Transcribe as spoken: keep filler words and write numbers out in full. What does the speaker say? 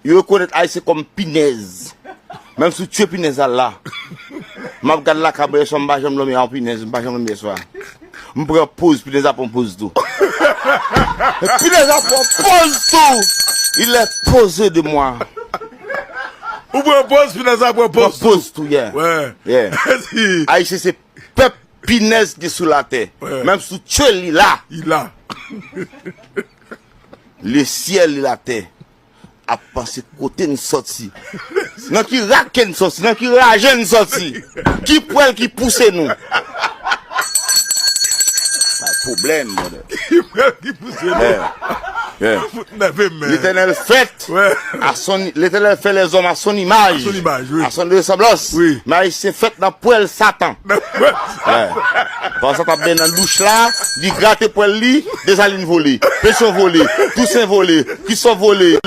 Yo rekonèt Ayisyen kòm pinèz. Menm si w tye pinèz la la. M ap gad lakay mwen yèswa, m pa janm lòmi a yon pinèz, m pa janm lòmi yèswa. M pran poz, pinèz la pran poz tou. Pinèz la pran poz tou. Il est posé de moi. Ou pran poz, pinèz la pran poz tou. Poz tou, yeah. Ouais. Yeah. Si. Ayisyen se pèp pinèz ki sou latè. Ouais. Menm si w tye li la. Il la. Le ciel et la terre ap panse kote n sòti. Nan ki raken n sòti, nan ki raje n sòti. Ki pwèl ki pouse nou. Pa pwoblèm, brother. Ki pwèl ki pouse nou. Yeah. Yeah. Fout nève men. L'Éternel fait Ouais. à son, l'Éternel fait les hommes à son image. À son image, oui. À son ressemblance. Oui. Men Ayisyen fèt nan pwèl Satan. Yeah. Pandan sa t ap benyen nan douch la, li grate pwèl li, Desalin vole, Petion vole, Tousen vole, Kristòf vole.